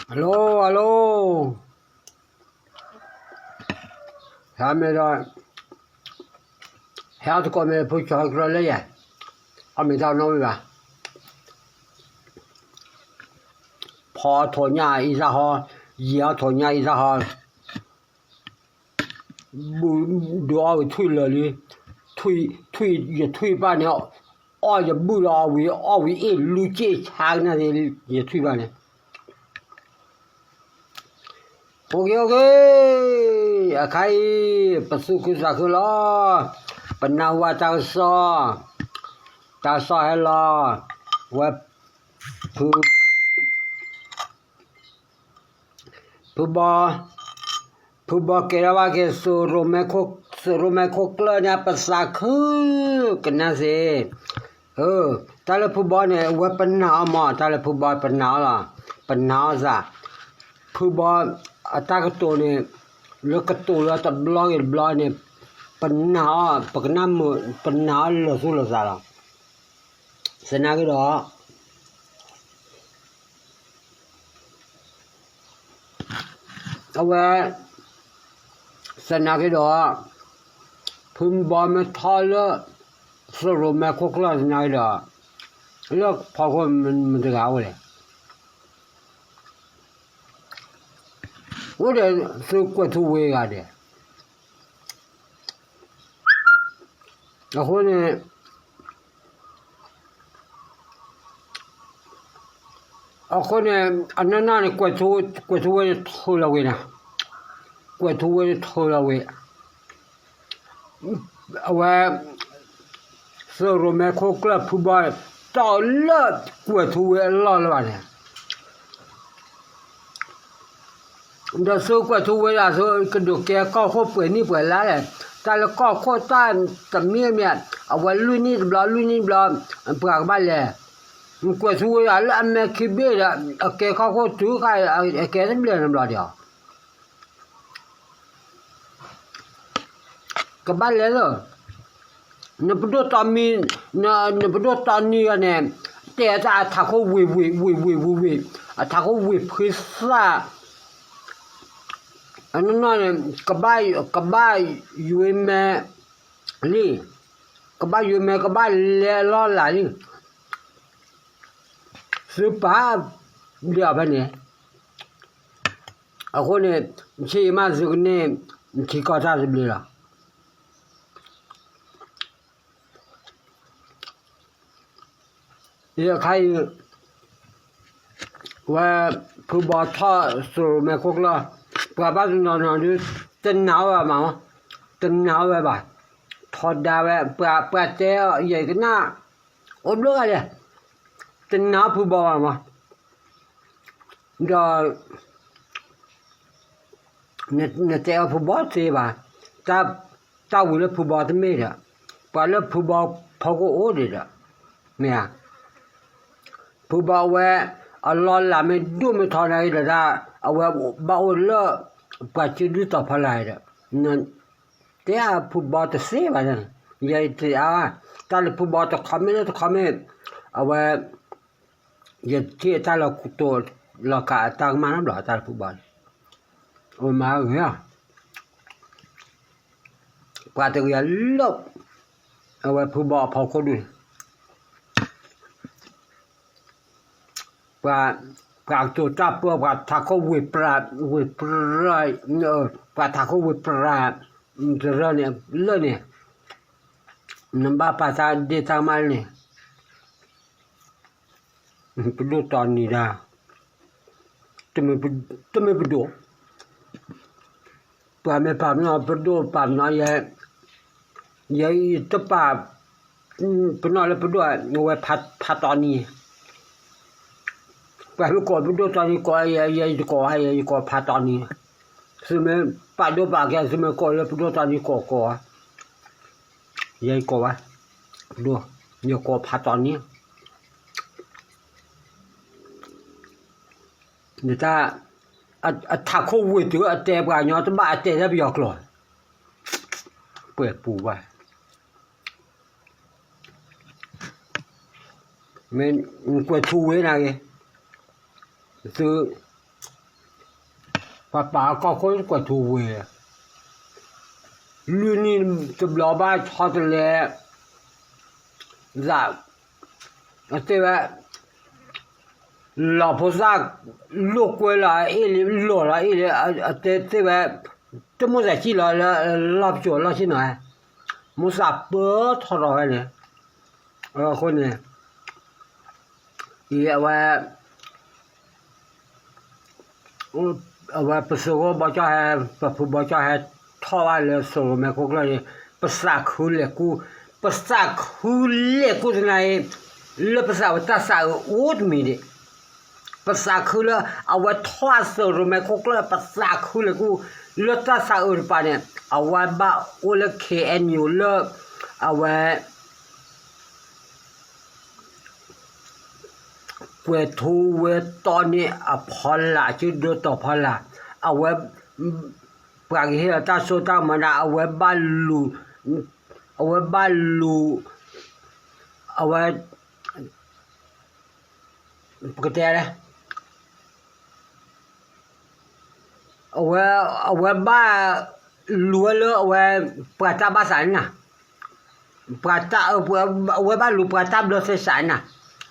Hello hello, ဟဲမ့ၢ်ဒီး ဟဲအီၣ်သကိးမ့ၢ်ဖိကၠီၤဟဲကြၢးလၢယဲၢ်, အီၣ်မ့ၢ်တၢ်နီတမံၤဘၣ်, ဖီအီၣ်ထိၣ်ညၣ်အံသၣ်ဟီ, ယံာ်အီၣ်ထိၣ်ညၣ်အံသၣ်ဟီ, ဒုးအီၣ်ဝံၤထွံၣ်လၢာ်လံ, ထွံၣ်, ထွံၣ်, ယထွံၣ်ပၢ်န့ၣ်, အီၣ်ယဘုၣ်ဒီးအီၣ်ဝံၤ, အီၣ်ဝံၤအ့ၣ်လူၤက့ၣ်ဆါကနၣ်သ့, ယထွံၣ်ပၢ်န့ၣ်. အိၣ်က့ၤ အိၣ်က့ၤ, အခါအံၤ ပသူၣ်ခုသးခုလီၤ, ပနၢ်ဟူတၢ်ကစီၣ်, တၢ်ကစီၣ်ဟဲလီၤ, ဝဲ, ဖု ဖုဘီ, ဖုဘီကဲထီၣ်ဘၣ်က့ၤ သုးရိၣ်မဲခိၣ်ကျၢၢ်န့ၣ် ပသးခုကနၣ်သ့, တၢ်လၢဖုဘီန့ၣ် ဝဲပနာ်အီၤမး, တၢ်လၢဖုဘီပနာ်အီၤလီၤ, ပနာ်အီၤသး, ဖုဘီအတၢ်ကတိၤန့ၣ်, လၢကတိၤလၢတဘျီဂ့ၤတဘျီန့ၣ်, ပနာ်အီၤ, ပကနၣ်မုာ်, ပနာ်အီၤလၢာ်သူၣ်လၢာ်သးလီၤ. သနာ်က့ဒီး အဝဲ, သနာ်က့ဒီး, ဖုဘီမ့ၢ်ထီၣ်လၢ သုးရိၣ်မဲခိၣ်ကျၢၢ်သနာ်က့ဒီး, လၢဖီခိၣ်မတၤတဂၤအိၣ်လဲၣ်, အိၣ်ဒီးသုးကွဲးထူဝ့ဂၤဒဲး အဃိန့ၣ်, အဃိန့ၣ်, အနီၢ်နီၢ်န့ၣ် ကွဲးထူဝ့န့ၣ်ထူလီၤဝံၤနၤ, ကွဲးထူဝ့န့ၣ်ထူလီၤဝံၤ, အဝဲ, သုးရိၣ်မဲခိၣ်ကျၢၢ်ဖုဘီ, တၢ်လၢကွဲးထူဝ့အလီၢ်လၢၤဘၣ်န့ၣ် ဒီးသုကွဲးထူဝ့ဒၣ်သုကဒိးကဲကီၢ်ခိၣ်ပှဲၤနံၣ်ပှဲၤလါလဲၣ်, တၢ်လၢကီၢ်ခိၣ်တၢ်တမံၤမံၤ, အဝဲလွံၢ်နံၣ်တဘျီ လွံၢ်နံၣ်တဘျီ, ပှၤကဘၣ်လဲၤ, ကွဲးထူဝ့ဒၣ်လၢအမဲာ်ခံဘ့ၣ်ဒီး အကဲကီၢ်ခိၣ်တုၤခါ, အကဲတဘျဲၣ်န့ၣ်ဘျီဒီး ကဘၣ်လဲၤလၢ, နပဒိၣ်တီမံၤ, နပဒိၣ်တီနံၤဂၤန့ၣ်, တဲတၢ်အထးခိၣ်ဝ့ၢ်ဝ့ၢ်ဝ့ၢ်ဝ့ၢ်ဝ့ၢ်ဝ့ၢ်, အထးခိၣ်ဝ့ၢ်ဖှ့သၣ်, အနီၢ်နီၢ်န့ၣ်, ကဘၣ်ယွ့မဲလံ, ကဘၣ်ယွ့မဲကဘၣ်လဲၤလီၤလၢ်လံ, သုပာ်, ဒ်အီၤဖဲန့ၣ် အဃိန့ၣ်, ဆ့ယမးသုကန့ၢ်, ထံကီၢ်တၢ်သဘျ့လီၤ. အခါအံၤ, ဝဲ, ဖုဘီထီၣ်သုးရိၣ်မဲခိၣ်ကျၢၢ်, ပှၤဘၣ်တနီၤနီၤဒုး, တနာ်ဝဲဘၣ်မး, တနာ်ဝဲဘၣ်, ထီဒါဝဲ, ပှၤတဲအီၤ ယကနၣ်, အိၣ်ဘျုးဂၤလဲၣ်, တနာ်ဖုဘီဘၣ်မး ဒီး နတဲအီၤဖုဘီသ့ဘၣ်, တၢ်ဝံၤလၢဖုဘီတမ့ၢ်ဒီး, ပှၤလၢဖုဘီဖီခိၣ်အိၣ်ဒံးဒီး, မ့ၢ်ဧါ, ဖုဘီဝဲ, အလီၢ်လၤမ့ၢ်ဒိၣ်မ့ၢ်ထီန့ၣ်ဒီးဒၣ်, အဝဲဘၣ်အိၣ်လၢ, ပှၤစုဒုၣ်တီၤဖီလာ်ဒီး, တဲအဖုဘီတသ့ဘၣ်, ယတဲအါ, တၢ်လၢဖုဘီတခီမ့ၢ်လၢတခီမ့ၢ်, အဝဲ ယထံၣ်တၢ်လီၤတိာ်လီၤကးအတၢ်ကမၣ်နီတဘျီ တၢ်လၢဖုဘီန့ၣ်, အိၣ်မးဂ့ၤ, ပှၤတဂၤလၢ, အဝဲဖုဘီအဖီခိၣ်ဒူၣ်န့ၣ်, ပှၤ, ပှၤကတိၤတၢ်ပၢ ပှၤထးခိၣ်ဝ့ၢ်ပြၤ, ဝ့ၢ်ပြၤ, ပှၤထးခိၣ်ဝ့ၢ်ပြၤ, တရၢန့ၣ်, လၢန့ၣ်, နဘၣ်ပာ်တၢ်ဒ့ၣ်တၢ်ကမၣ်န့ၣ် ပဒိၣ်တီနံၤဒၣ်, တမ့ၢ်ပဒိၣ်, ပှၤမ့ၢ်ပာ်ပနီၣ်ပဒိၣ်ပာ်ပနီၣ်ယဲ, ယဲယတပာ်ပနီၣ်လၢပဒိၣ်, အဝဲဖးတီနံၤ, ပှၤမ့ၢ်ကိးပဒိၣ်တီနံၤကိး, ယဲယတကိးဘၣ်, ယဲယကိးဖးတီနံၤ, သုမ့ၢ်ပာ်ဒိၣ်ပာ်ကဲ သုမ့ၢ်ကိးလၢပဒိၣ်တီနံၤကိးကိး, ယဲယကိးဘၣ်, ပဒိၣ်, ယကိးဖးတီနံၤ နတၢ်, အထးခိၣ်ဝ့ၢ်တုၤအတဲပှၤကညီတဘၣ်အတဲလၢပယီၤကျိာ်, ပှဲၤပူၤဘၣ်, မ့ၢ်ကွဲးထူဝ့နာ်က့ၤ, သု, ပပာ်အကီၢ်ခိၣ်ကွဲးထူဝဲ လွံၢ်နံၣ်တဘျီဘၣ်ဆီတလဲ သး အတဲဝဲ လီၤဖိသၣ် လိာ်ကွဲလီၤအ့ၣ်လံ လိာ်လီၤအ့ၣ်လံ အတဲသ့ဝဲ တမိၣ်သးစံၣ်လီၤလၢ လီၢ်ပစိာ်လီၢ်ဆ့ၣ်နီၤ မိၣ်သးပၢထီၣ်ထီၣ်ဝဲန့ၣ် အဃိန့ၣ် အံၤအဝဲ အဝဲပသုးခိၣ်ဘီကၠီၣ်ဟဲ ပဖုဘီကၠီၣ်ဟဲထီၣ်ဘၣ်လၢစိရိၤမဲာ်ခိၣ်ကျၢၢ်န့ၣ် ပသးခုလဲၤကူၣ် ပသးခုလဲၤကူၣ်သနာ်အံၤ လၢပသးဝဲတၢ်သးအုးအိၣ်တမံၤဒံး ပသးခုလၢ အဝဲထီၣ်အစိရိၤမဲာ်ခိၣ်ကျၢၢ် ပသးခုလဲၤကူၣ် လၢတၢ်သးအုးတပၤန့ၣ် အဝဲဘၣ်အိၣ်လၢ ခ့ၣ်အဲၣ်ယူၣ် လၢ အဝဲ ကွဲးထူဝဲတီန့ၣ်အဖီလာ် စုဒိၣ်တီၤဖီလာ် အဝဲ ပှၤကဟ့ၣ်လီၤတၢ်စိတၢ်ကမီၤဒၣ် အဝဲဘၣ်လူၤ အဝဲဘၣ်လူၤ အဝဲ ပကတဲလဲၣ် အဝဲ အဝဲဘၣ်လူၤဝဲလၢအဝဲ ပှၤတၢ်ဘၣ်သးန့ၣ်နၤ ပှၤတၢ် အဝဲဘၣ်လူၤပှၤတၢ်ဘျၢသဲစးန့ၣ်နၤ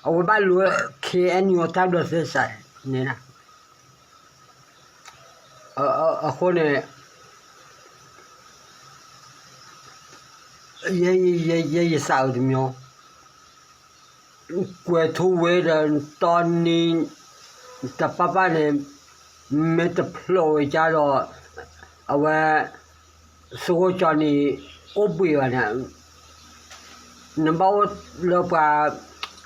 အဝဲဘၣ်လူၤ ခ့ၣ်အဲၣ်ယူၣ် အတၢ်ဘျၢသဲစးန့ၣ်နၤ အဃိန့ၣ် ယဲယသးအုးတမံၤ ကွဲးထူဝဲဒီးတီနံၤ တပၢ်ပၢ်န့ၣ် မ့ၢ်တဖျိးဝဲကါဒီး အဝဲ သုးခိၣ်ကၠီနံၤ အိၣ်ဘှံးဘၣ်န့ၣ် နဘၣ်အိၣ်လၢပှၤ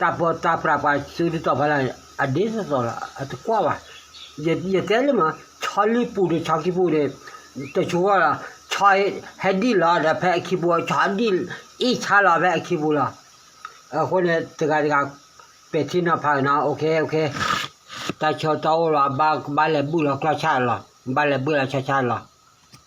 တၢ်ပၢတၢ်ပြးပှၤစုဒိၣ်တီၤဖီလာ်န့ၣ် အဒ်သိးသိးလီၤ အတကွၢ်ဘၣ်. ယတဲလၢမး ဆီလံပူၤဒီးဆီခံပူၤန့ၣ် တဆိကီၢ်လီၤ ဆီဟဲဒံၣ်လီၤဒီးဖဲအခံပူၤ ဆီဒံၣ်အ့ၣ်ဆါလီၤဖဲအခံပူၤလီၤ. အဃိန့ၣ် တဂၤတဂၤ ပဲာ်ထံနီၤဖးနီၤ OK OK တၢ်ဆၢတၢ်အိၣ်လီၤ ဘၣ်လဲၤဘုၣ်လီၤကျီၢ်ဆၣ်လီၤ ဘၣ်လဲၤဘုၣ်လီၤဆီဆၣ်လီၤ